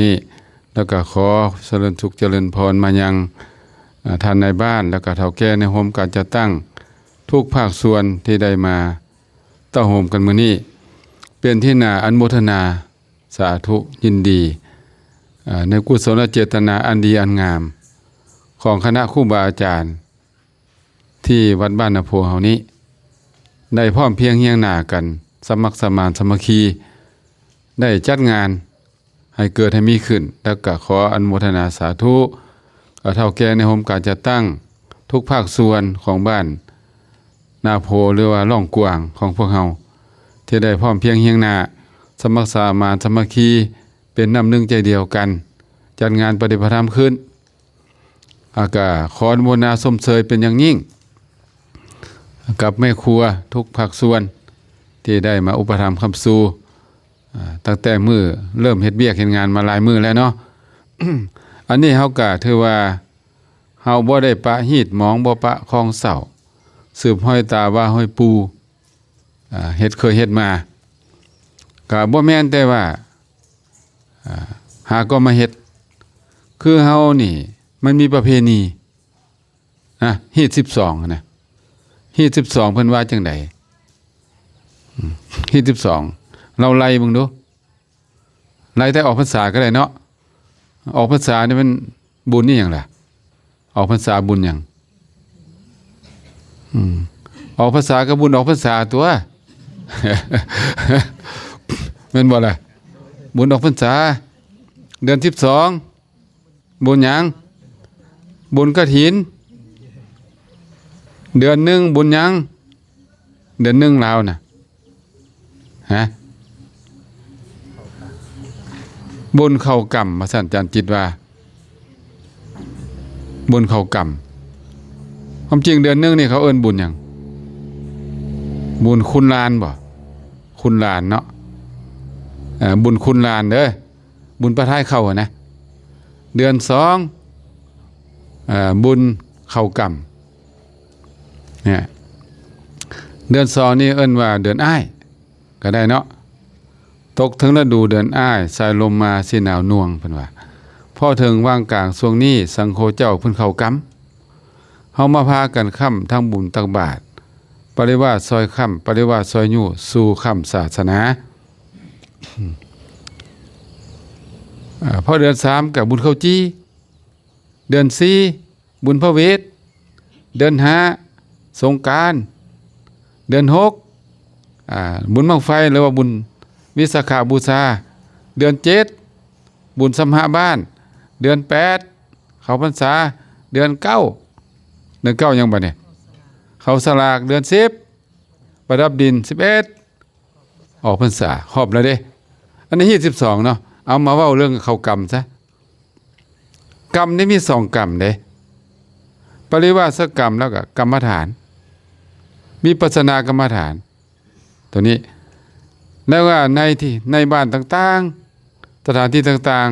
ນີ້ ແລ້ວກໍຂໍສະເຫຼີມສຸກຈະເລີນພອນມາຍັງ ເອີ່ ທ່ານນາຍບ້ານ ແລ້ວກໍເຖົ້າແກ່ໃນໂຮມການຈັດຕັ້ງທຸກພາກສ່ວນທີ່ໄດ້ມາເຕົ້າໂຮມກັນມື້ນີ້ ເປັນທີ່ໜ້າອະນຸໂມທະນາ ສາທຸຍິນດີ ເອີ່ ໃນກຸສົນເຈດຕະນາອັນດີອັນງາມ ຂອງຄະນະຄູບາອາຈານທີ່ວັດບ້ານນາໂພເຮົານີ້ ໄດ້ພ້ອມພຽງຮຽງໜ້າກັນ ສະໝັກສະໝານສາມັກຄີ ໄດ້ຈັດງານໃຫ້ເກີດໃຫ້ມີຂຶ້ນ ແລ້ວກໍຂໍອະນຸໂມທະນາສາທຸ ເຖົ້າແກ່ໃນໂຮມການຈັດຕັ້ງທຸກພາກສ່ວນຂອງບ້ານນາໂພ ຫຼືວ່າລ້ອງກວາງຂອງພວກເຮົາ ທີ່ໄດ້ພ້ອມພຽງຮຽງໜ້າ ສະໝັກສະໝານສາມັກຄີ ເປັນນ້ຳໜຶ່ງໃຈດຽວກັນ ຈັດງານປະຕິບັດທຳຂຶ້ນ ອາ ກະຂໍອະນຸໂມທະນາຊົມເຊີຍເປັນຢ່າງຍິ່ງ ກັບແມ່ຄົວທຸກພາກສ່ວນ ທີ່ໄດ້ມາອຸປະຖຳຄ້ຳຊູ ອາ ຕັ້ງແຕ່ມື້ເລີ່ມເຮັດວຽກເຮັດງານມາຫຼາຍມື້ແລ້ວເນາະ. ອັນນີ້ເຮົາກະຖືວ່າ ເຮົາບໍ່ໄດ້ປະຮີດໝອງ ບໍ່ປະຄອງເສົ້າ ສືບຮອຍຕາວ່າຮອຍປູ່ ອາ ເຮັດເຄີຍເຮັດມາ ກະບໍ່ແມ່ນແຕ່ວ່າ ອາ ຫາກໍມາເຮັດ ຄືເຮົານີ້ມັນມີປະເພນີນະ ຮີດສິບສອງນະ ຮີດສິບສອງເພິ່ນວ່າຈັ່ງໃດ? ອືມ ຮີດສິບສອງ ລາວໄລ່ເບິ່ງດູ ໄລ່ແຕ່ອອກພັນສາກໍໄດ້ເນາະ ອອກພັນສານີ້ມັນບຸນອີ່ຫຍັງລະ? ອອກພັນສາບຸນຫຍັງ? ອືມ ອອກພັນສາກໍບຸນອອກພັນສາຕົວະ ແມ່ນບໍ່ລະ? ບຸນອອກພັນສາ ເດືອນສິບສອງ ບຸນຫຍັງ? ບຸນກະຖິນ. ເດືອນໜຶ່ງບຸນຫຍັງ? ເດືອນໜຶ່ງລາວນະ ຮະ? ບຸນເຂົ້າກຳ ວ່າຊັ້ນ ອາຈານຈິດວ່າ ບຸນເຂົ້າກຳ. ຄວາມຈິງເດືອນໜຶ່ງນີ້ເຂົາເອີ້ນບຸນຫຍັງ? ບຸນຄຸນລານບໍ? ຄຸນລານເນາະ ເອີ ບຸນຄຸນລານເດີ. ບຸນປະທາຍເຂົ້າຫັ້ນນະ. ເດືອນສອງ ເອີ ບຸນເຂົ້າກຳ ເນຍ. ເດືອນສອງນີ້ເອີ້ນວ່າເດືອນອ້າຍກໍໄດ້ເນາະ. ຕົກເຖິງລະດູເດືອນອ້າຍ ສາຍລົມມາສີໜາວນວງ ເພິ່ນວ່າ. ພໍເຖິງຫວ່າງກາງຊ່ວງນີ້ ສັງໂຄເຈົ້າເພິ່ນເຂົ້າກຳ. ເຮົາມາພາກັນຄ້ຳທັງບຸນຕັກບາດ ປະລິວາດຊ່ອຍຄ້ຳ ປະລິວາດຊ່ອຍຍູ້ ສູ່ຄ້ຳສາສະໜາ. ເອີ ພໍເດືອນສາມກໍບຸນເຂົ້າຈີ່, ເດືອນສີ່ບຸນພະເວດ, ເດືອນຫ້າສົງການ, ເດືອນຫົກ ອາ ບຸນບັ້ງໄຟ ຫຼືວ່າບຸນວິສາຂະບູຊາ, ເດືອນເຈັດບຸນສຳຫະບ້ານ, ເດືອນແປດເຂົ້າພັນສາ, ເດືອນເກົ້າ ເດືອນເກົ້າຫຍັງບາດນີ້? ເຂົ້າສະຫຼາກ, ເດືອນສິບປະດັບດິນ, ສິບເອັດ ອອກພັນສາ. ຄອບແລ້ວເດ້. ອັນນີ້ຮີດສິບສອງເນາະ. ເອົາມາເວົ້າເລື່ອງເຂົ້າກຳຊະ. ກຳນີ້ມີສອງກຳເດ້. ປະລິວາສະກຳ ແລ້ວກໍກຳມະຖານ, ວິປັດສະນາກຳມະຖານ ຕົວນີ້. ແລ້ວວ່າໃນທີ່ ໃນບ້ານຕ່າງໆ ສະຖານທີ່ຕ່າງ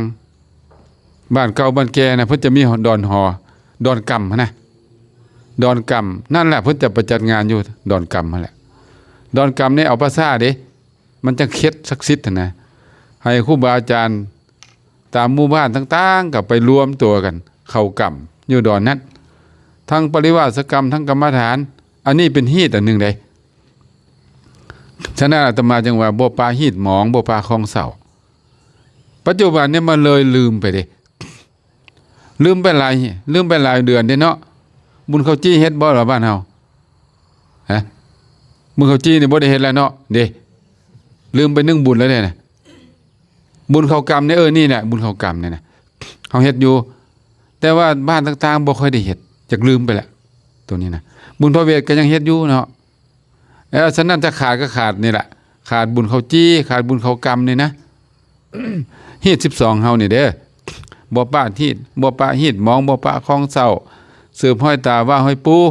ໆ ບ້ານເກົ່າບ້ານແກ່ນະ ເພິ່ນຈະມີດອນຫໍ ດອນກຳຫັ້ນນະ. ດອນກຳນັ້ນແຫຼະ ເພິ່ນຈະໄປຈັດງານຢູ່ດອນກຳຫັ້ນແຫຼະ. ດອນກຳນີ້ເອົາພາສາເດ້ ມັນຈັ່ງເຄັດສັກສິດຫັ້ນນະ. ໃຫ້ຄູບາອາຈານຕາມໝູ່ບ້ານຕ່າງໆ ກໍໄປລວມຕົວກັນເຂົ້າກຳຢູ່ດອນນັ້ນ ທັງປະລິວາສະກຳ ທັງກຳມະຖານ. ອັນນີ້ເປັນຮີດອັນໜຶ່ງເດ້. ສະນັ້ນອາດຕະມາຈຶ່ງວ່າບໍ່ປະຮີດໝອງ ບໍ່ປະຄອງເສົ້າ. ປັດຈຸບັນນີ້ມັນເລີຍລືມໄປເດ້. ລືມໄປຫຼາຍ ລືມໄປຫຼາຍເດືອນເດ້ເນາະ. ບຸນເຂົ້າຈີ່ເຮັດບໍ່ລະບ້ານເຮົາ? ຮະ? ບຸນເຂົ້າຈີ່ນີ້ບໍ່ໄດ້ເຮັດແລ້ວເນາະ ເດ້. ລືມໄປໜຶ່ງບຸນແລ້ວເດ້ນະ. ບຸນເຂົ້າກຳນີ້ ເອີ ນີ້ແຫຼະ ບຸນເຂົ້າກຳນີ້ນະ ເຮົາເຮັດຢູ່ ແຕ່ວ່າບ້ານຕ່າງໆບໍ່ຄ່ອຍໄດ້ເຮັດ ຈັກລືມໄປແລ້ວ ໂຕນີ້ນະ. ບຸນພະເວດກໍຍັງເຮັດຢູ່ເນາະ. ເອີ ສະນັ້ນ ຈະຂາດກໍຂາດນີ້ແຫຼະ ຂາດບຸນເຂົ້າຈີ່ ຂາດບຸນເຂົ້າກຳນີ້ນະ. ຮີດສິບສອງເຮົານີ້ເດີ ບໍ່ປະຮີດ ບໍ່ປະຮີດໝອງ ບໍ່ປະຄອງເສົ້າ ສືບຮອຍຕາວ່າຮອຍປູ່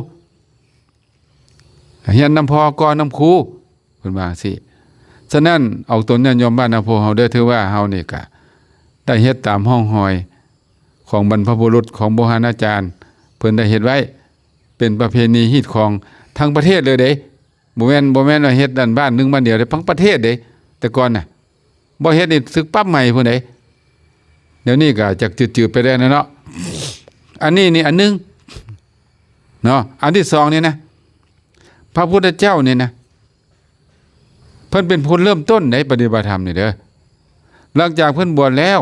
ຮຽນນຳພໍ່ກ່ອນນຳຄູ ເພິ່ນວ່າຈັ່ງຊີ້. ສະນັ້ນ ອອກຕົນຍາດໂຍມບ້ານນາໂພເຮົາເດີ ຖືວ່າເຮົານີ້ກະໄດ້ເຮັດຕາມຮ່ອງຮອຍຂອງບັນພະບຸລຸດ ຂອງບູຮານາຈານເພິ່ນໄດ້ເຮັດໄວ້ ເປັນປະເພນີຮີດຄອງທັງປະເທດເລີຍເດ້. ບໍ່ແມ່ນ ບໍ່ແມ່ນວ່າເຮັດອັນບ້ານໜຶ່ງບ້ານດຽວເດ້ ທັງປະເທດເດ້. ແຕ່ກ່ອນນະ ບໍ່ເຮັດນີ້ຖືກປັບໃໝພຸ້ນເດ້. ດຽວນີ້ກໍຈັກຈືດໆໄປແລ້ວນະເນາະ. ອັນນີ້ນີ້ອັນໜຶ່ງເນາະ. ອັນທີສອງນີ້ນະ ພະພຸດທະເຈົ້ານີ້ນະ ເພິ່ນເປັນຜູ້ເລີ່ມຕົ້ນໃນປະຕິບັດທຳນີ້ເດີ. ຫຼັງຈາກເພິ່ນບວດແລ້ວ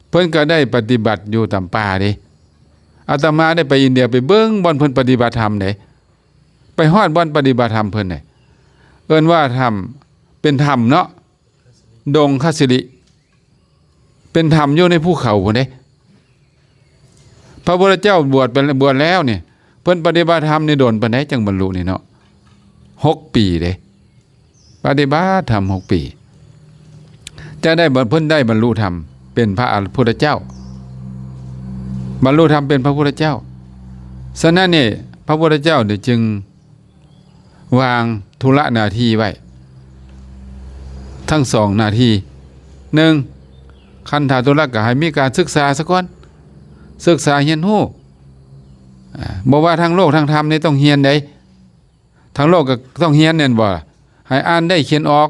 ເພິ່ນກໍໄດ້ປະຕິບັດຢູ່ຕາມປ່າເດ້. ອາດຕະມາໄດ້ໄປອິນເດຍ ໄປເບິ່ງບ່ອນເພິ່ນປະຕິບັດທຳເດ້. ໄປຮອດບ່ອນປະຕິບັດທຳເພິ່ນເດ້. ເອີ້ນວ່າຖ້ຳ ເປັນຖ້ຳເນາະ ດົງຄະສິລິ ເປັນຖ້ຳຢູ່ໃນພູເຂົາພຸ້ນເດ້. ພະພຸດທະເຈົ້າບວດໄປ ບວດແລ້ວນີ້ ເພິ່ນປະຕິບັດທຳນີ້ດົນປານໃດຈັ່ງບັນລຸນີ້ເນາະ? ຫົກປີເດ້. ປະຕິບັດທຳຫົກປີ ຈະໄດ້ ເພິ່ນໄດ້ບັນລຸທຳເປັນພະອະ ພຸດທະເຈົ້າ ບັນລຸທຳເປັນພະພຸດທະເຈົ້າ. ສະນັ້ນນີ້ ພະພຸດທະເຈົ້ານີ້ຈຶ່ງ ວາງທຸລະໜ້າທີ່ໄວ້ທັງສອງໜ້າທີ່. ໜຶ່ງ ຄັນຖ້າທຸລະກະໃຫ້ມີການສຶກສາສາກ່ອນ, ສຶກສາຮຽນຮູ້. ອາ ບໍ່ວ່າທາງໂລກທາງທຳນີ້ຕ້ອງຮຽນໃດ໋. ທາງໂລກກໍຕ້ອງຮຽນແມ່ນບໍ່? ໃຫ້ອ່ານໄດ້ຂຽນອອກ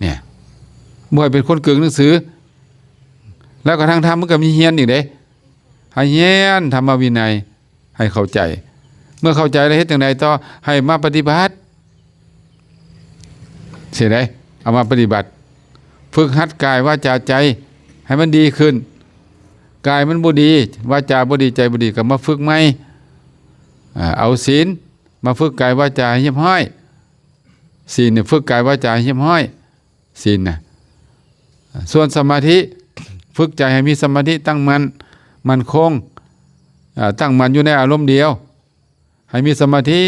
ເນຍ ບໍ່ໃຫ້ເປັນຄົນເກິ່ງໜັງສື. ແລ້ວກໍທາງທຳມັນກໍມີຮຽນອີກເດ້ ໃຫ້ຮຽນທຳມະວິໄນ ໃຫ້ເຂົ້າໃຈ. ເມື່ອເຂົ້າໃຈແລ້ວເຮັດຈັ່ງໃດຕໍ່? ໃຫ້ມາປະຕິບັດ ຊິໄດ້ເອົາມາປະຕິບັດ, ຝຶກຫັດກາຍ ວາຈາ ໃຈໃຫ້ມັນດີຂຶ້ນ. ກາຍມັນບໍ່ດີ, ວາຈາບໍ່ດີ, ໃຈບໍ່ດີ, ກໍມາຝຶກໃໝ່. ອາ ເອົາສິນມາຝຶກກາຍ ວາຈາໃຫ້ຮຽບຮ້ອຍ. ສິນນີ້ຝຶກກາຍ ວາຈາໃຫ້ຮຽບຮ້ອຍ. ສິນນະ. ສ່ວນສະມາທິ ຝຶກໃຈໃຫ້ມີສະມາທິຕັ້ງໝັ້ນ ໝັ້ນຄົງ, ເອີ ຕັ້ງໝັ້ນຢູ່ໃນອາລົມດຽວ, ໃຫ້ມີສະມາທິ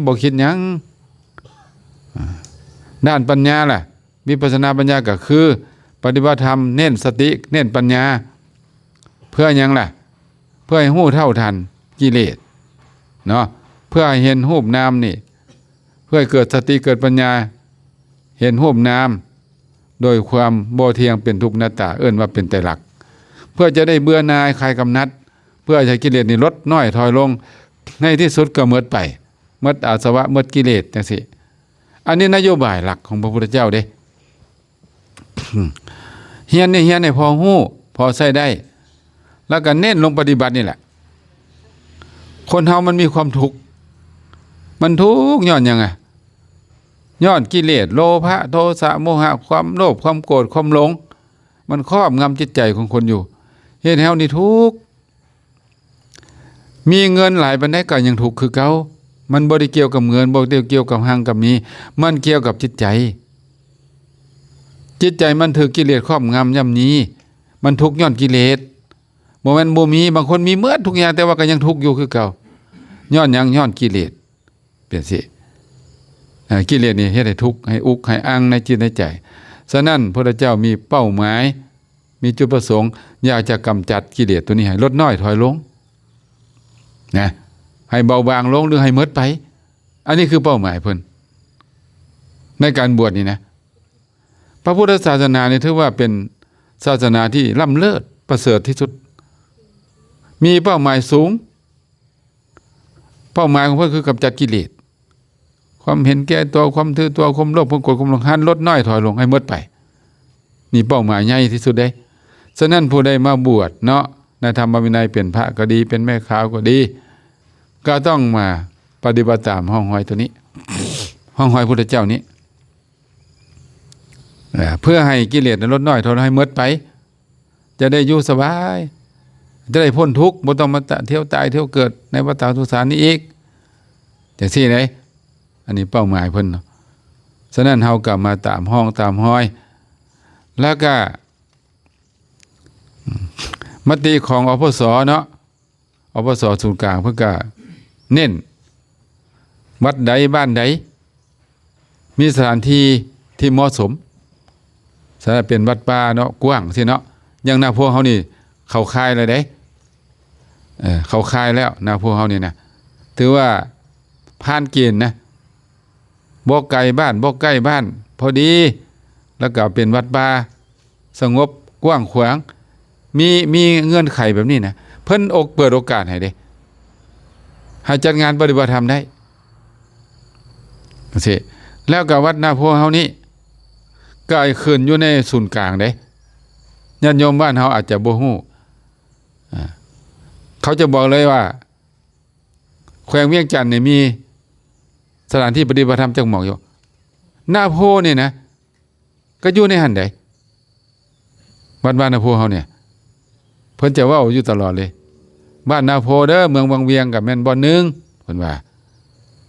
ບໍ່ຄິດຫຍັງ. ດ້ານປັນຍາລະ? ວິປັດສະນາປັນຍາກໍຄືປະຕິບັດທຳເນັ້ນສະຕິ ເນັ້ນປັນຍາ. ເພື່ອຫຍັງລະ? ເພື່ອໃຫ້ຮູ້ເທົ່າທັນກິເລດເນາະ, ເພື່ອໃຫ້ເຫັນຮູບນາມນີ້, ເພື່ອໃຫ້ເກີດສະຕິ ເກີດປັນຍາ ເຫັນຮູບນາມໂດຍຄວາມບໍ່ທ່ຽງ ເປັນທຸກ ອະນັດຕາ, ເອີ້ນວ່າເປັນໄຕລັກ. ເພື່ອຈະໄດ້ເບື່ອໜ່າຍຄາຍກຳໜັດ, ເພື່ອໃຫ້ກິເລດນີ້ລົດນ້ອຍຖອຍລົງ, ໃນທີ່ສຸດກໍໝົດໄປ, ໝົດອາສະວະ, ໝົດກິເລດ ຈັ່ງຊີ້. ອັນນີ້ນະໂຍບາຍຫຼັກຂອງພະພຸດທະເຈົ້າເດ້. ຮຽນນີ້ຮຽນໃຫ້ພໍຮູ້ ພໍໃຊ້ໄດ້ ແລ້ວກໍເນັ້ນລົງປະຕິບັດນີ້ແຫຼະ. ຄົນເຮົາມັນມີຄວາມທຸກ, ມັນທຸກຍ້ອນຫຍັງອະ? ຍ້ອນກິເລດ ໂລພະ ໂທສະ ໂມຫະ, ຄວາມໂລບ ຄວາມໂກດ ຄວາມຫຼົງ ມັນຄອບງຳຈິດໃຈຂອງຄົນຢູ່, ເຮັດໃຫ້ເຮົານີ້ທຸກ. ມີເງິນຫຼາຍປານໃດກໍຍັງທຸກຄືເກົ່າ. ມັນບໍ່ໄດ້ກ່ຽວກັບເງິນ, ບໍ່ໄດ້ກ່ຽວກັບຮັ່ງກັບມີ, ມັນກ່ຽວກັບຈິດໃຈ. ຈິດໃຈມັນຖືກກິເລດຄອບງຳຍ່ຳນີ້, ມັນທຸກຍ້ອນກິເລດ. ບໍ່ແມ່ນບໍ່ມີ, ບາງຄົນມີໝົດທຸກຢ່າງ ແຕ່ວ່າກໍຍັງທຸກຢູ່ຄືເກົ່າ. ຍ້ອນຫຍັງ? ຍ້ອນກິເລດ. ເປັນຊີ້. ເອີ ກິເລດນີ້ເຮັດໃຫ້ທຸກ, ໃຫ້ອຸກ, ໃຫ້ອັ່ງໃນຈິດໃນໃຈ. ສະນັ້ນ ພະພຸດທະເຈົ້າມີເປົ້າໝາຍ, ມີຈຸດປະສົງ ຢາກຈະກຳຈັດກິເລດຕົວນີ້ໃຫ້ລົດນ້ອຍຖອຍລົງນະ, ໃຫ້ເບົາບາງລົງ ຫຼື ໃຫ້ໝົດໄປ. ອັນນີ້ຄືເປົ້າໝາຍເພິ່ນໃນການບວດນີ້ນະ. ພະພຸດທະສາສະໜານີ້ຖືວ່າເປັນສາສະໜາທີ່ລ້ຳເລີດປະເສີດທີ່ສຸດ, ມີເປົ້າໝາຍສູງ. ເປົ້າໝາຍຂອງເພິ່ນຄືກຳຈັດກິເລດ, ຄວາມເຫັນແກ່ຕົວ, ຄວາມຖືຕົວ, ຄວາມໂລບ, ຄວາມໂກດ, ຄວາມຫຼົງ, ໃຫ້ລົດນ້ອຍຖອຍລົງ, ໃຫ້ໝົດໄປ. ນີ້ເປົ້າໝາຍໃຫຍ່ທີ່ສຸດເດ້. ສະນັ້ນ ຜູ້ໃດມາບວດເນາະ ໃນທຳມະວິໄນ ເປັນພະກໍດີ, ເປັນແມ່ຂາວກໍດີ, ກໍຕ້ອງມາປະຕິບັດຕາມຮ່ອງຮອຍຕົວນີ້, ຮ່ອງຮອຍພຸດທະເຈົ້ານີ້. ເອີ ເພື່ອໃຫ້ກິເລດນັ້ນລົດນ້ອຍຖອຍໃຫ້ໝົດໄປ, ຈະໄດ້ຢູ່ສະບາຍ, ຈະໄດ້ພົ້ນທຸກ, ບໍ່ຕ້ອງມາຕະ ທ່ຽວຕາຍທ່ຽວເກີດໃນວັດຕະສົງສານນີ້ອີກ, ຈັ່ງຊີ້ເດ້. ອັນນີ້ເປົ້າໝາຍເພິ່ນເນາະ. ສະນັ້ນ ເຮົາກໍມາຕາມຮ່ອງຕາມຮອຍ, ແລ້ວກໍ ມະຕິຂອງ ອພສ ເນາະ, ອພສ ສູນກາງ ເພິ່ນກະເນັ້ນ ວັດໃດບ້ານໃດ ມີສະຖານທີ່ທີ່ເໝາະສົມ. ສະນັ້ນ ເປັນວັດປ່າເນາະ ກວ້າງຊີ້ເນາະ. ຢ່າງນາໂພເຮົານີ້ ເຂົ້າຂ່າຍແລ້ວເດ້, ເອີ ເຂົ້າຂ່າຍແລ້ວ ນາໂພເຮົານີ້ນະ, ຖືວ່າຜ່ານເກນນະ. ບໍ່ໄກບ້ານ ບໍ່ໃກ້ບ້ານ ພໍດີ, ແລ້ວກໍເປັນວັດປ່າສະຫງົບກວ້າງຂວາງ, ມີ ມີເງື່ອນໄຂແບບນີ້ນະ, ເພິ່ນອົກ ເປີດໂອກາດໃຫ້ເດ້, ໃຫ້ຈັດງານປະຕິບັດທຳໄດ້ ຈັ່ງຊີ້. ແລ້ວກໍວັດນາໂພເຮົານີ້ ກໍຂຶ້ນຢູ່ໃນສູນກາງເດ້, ຍາດໂຍມບ້ານເຮົາອາດຈະບໍ່ຮູ້ ອາ ເຂົາຈະບອກເລີຍວ່າ ແຂວງວຽງຈັນນີ້ມີສະຖານທີ່ປະຕິບັດທຳຈັກໝ່ອງຢູ່ ນາໂພນີ້ນະ ກໍຢູ່ໃນຫັ້ນໃດ໋ ວັດບ້ານນາໂພເຮົານີ້ ເພິ່ນຈະເວົ້າຢູ່ຕະຫຼອດເລີຍ ບ້ານນາໂພເດີ ເມືອງວັງວຽງກໍແມ່ນບ່ອນໜຶ່ງ ເພິ່ນວ່າ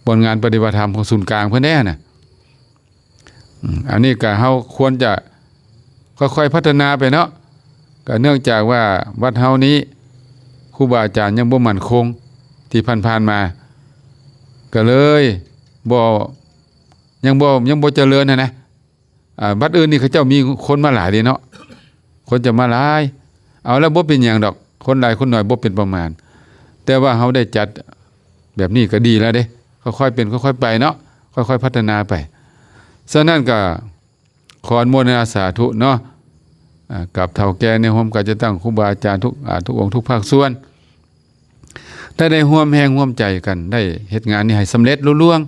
ບ່ອນງານປະຕິບັດທຳຂອງສູນກາງເພິ່ນເດ້ຫັ້ນນະ. ອາ ອັນນີ້ກໍເຮົາຄວນຈະຄ່ອຍໆພັດທະນາໄປເນາະ ກໍເນື່ອງຈາກວ່າວັດເຮົານີ້ຄູບາອາຈານຍັງບໍ່ໝັ້ນຄົງ ທີ່ຜ່ານໆມາ ກໍເລີຍບໍ່ ຍັງບໍ່ ຍັງບໍ່ຈະເລີນຫັ້ນນະ. ອາ ວັດອື່ນນີ້ເຂົາເຈົ້າມີຄົນມາຫຼາຍເດ້ເນາະ ຄົນຈະມາຫຼາຍ ເອົາລະບໍ່ເປັນຫຍັງດອກ ຄົນຫຼາຍຄົນໜ້ອຍບໍ່ເປັນປະມານ ແຕ່ວ່າເຮົາໄດ້ຈັດແບບນີ້ກໍດີແລ້ວເດ້ ຄ່ອຍໆເປັນຄ່ອຍໆໄປເນາະ ຄ່ອຍໆພັດທະນາໄປ. ສະນັ້ນກໍຂໍອະນຸໂມທະນາສາທຸເນາະ ອາ ກັບເຖົ້າແກ່ໃນຮ່ວມການຈັດຕັ້ງຄູບາອາຈານທຸກ ອາ ທຸກອົງທຸກພາກສ່ວນ ໄດ້ ໄດ້ຮ່ວມແຮງຮ່ວມໃຈກັນ ໄດ້ເຮັດງານນີ້ໃຫ້ສຳເລັດລຸລ່ວງ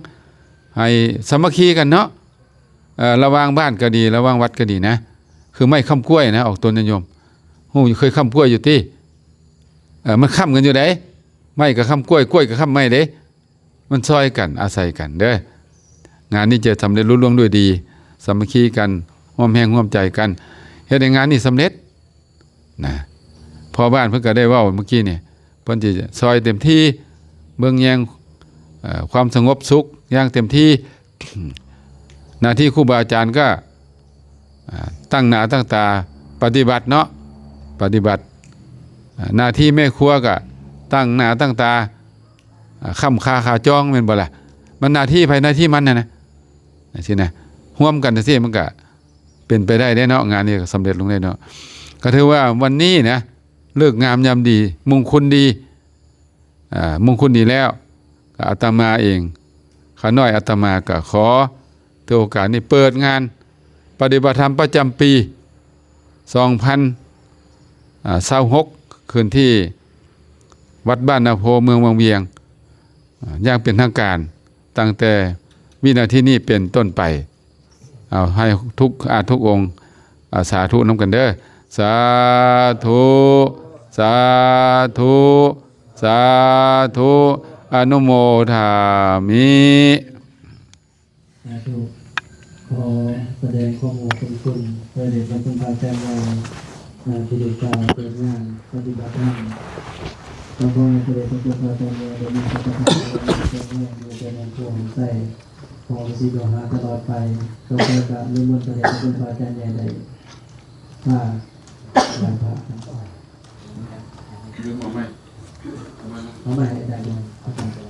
ໃຫ້ສາມັກຄີກັນເນາະ ເອີ ລະຫວ່າງບ້ານກໍດີ ລະຫວ່າງວັດກໍດີນະ ຄືໄມ້ຄ້ຳກ້ວຍນະ ອອກຕົນຍາດໂຍມ ຮູ້ເຄີຍຄ້ຳກ້ວຍຢູ່ຕິ ເອີ ມັນຄ້ຳກັນຢູ່ໃດ໋ ໄມ້ກໍຄ້ຳກ້ວຍ ກ້ວຍກໍຄ້ຳໄມ້ເດ້ ມັນຊ່ອຍກັນ ອາໄສກັນເດີ ງານນີ້ຈະສຳເລັດລຸລ່ວງດ້ວຍດີ ສາມັກຄີກັນ ຮ່ວມແຮງຮ່ວມໃຈກັນ ເຮັດໃຫ້ງານນີ້ສຳເລັດ ນະ ພໍ່ບ້ານເພິ່ນກໍໄດ້ເວົ້າເມື່ອກີ້ນີ້ ເພິ່ນຊິຊ່ອຍເຕັມທີ່ ເບິ່ງແຍງ ເອີ ຄວາມສະຫງົບສຸກຢ່າງເຕັມທີ່ ໜ້າທີ່ຄູບາອາຈານກໍ ອາ ຕັ້ງໜ້າຕັ້ງຕາປະຕິບັດເນາະ ປະຕິບັດ ອາ ໜ້າທີ່ແມ່ຄົວກໍຕັ້ງໜ້າຕັ້ງຕາ ອາ ຄ້ຳຄາຂາຈອງແມ່ນບໍ່ລະ ມັນໜ້າທີ່ໃຜໜ້າທີ່ມັນຫັ້ນນະ ຈັ່ງຊີ້ນະ ຮ່ວມກັນຈັ່ງຊີ້ມັນກະເປັນໄປໄດ້ເດ້ເນາະ ງານນີ້ກໍສຳເລັດລົງໄດ້ເນາະ ກໍຖືວ່າວັນນີ້ນະ ເລີກງາມຍາມດີ ມຸງຄຸນດີ ອາ ມຸງຄຸນດີແລ້ວ ກໍອາດຕະມາເອງ ຂ້ານ້ອຍອາດຕະມາກໍຂໍຖືໂອກາດນີ້ເປີດງານປະຕິບັດທຳປະຈຳປີສອງພັນຊາວຫົກ ຂຶ້ນທີ່ ວັດບ້ານນາໂພ ເມືອງວັງວຽງ ອາ ຢ່າງເປັນທາງການ ຕັ້ງແຕ່ວິນາທີນີ້ເປັນຕົ້ນໄປ ເອົາ ໃຫ້ທຸກ ອາ ທຸກອົງ ອາ ສາທຸນຳກັນເດີ ສາທຸ ສາທຸ ສາທຸ ອະນຸໂມທາມິ. ສາທຸ ຂໍສະແດງຄວາມຂອບຄຸນ ພະເດດພະຄຸນພະອາຈານໃຫຍ່ ທີ່ໄດ້ກ່າວເປີດງານປະຕິບັດທຳ ຂໍໃຫ້ພະເດດພະຄຸນພະອາຈານໃຫຍ່ໄດ້ມີສຸຂະພາບແຂງແຮງ ຢູ່ເຈຣິນພູຮ່ມໄຊ ຂໍອາຍຸ ສຸຂະພາບຕະຫຼອດໄປ ຕໍ່ໄປກໍນິມົນພະເດດພະຄຸນພະອາຈານໃຫຍ່ໄດ້ພາກວາຍພະ ເອົາໃໝ່ ເອົາໃໝ່ ອາຈານ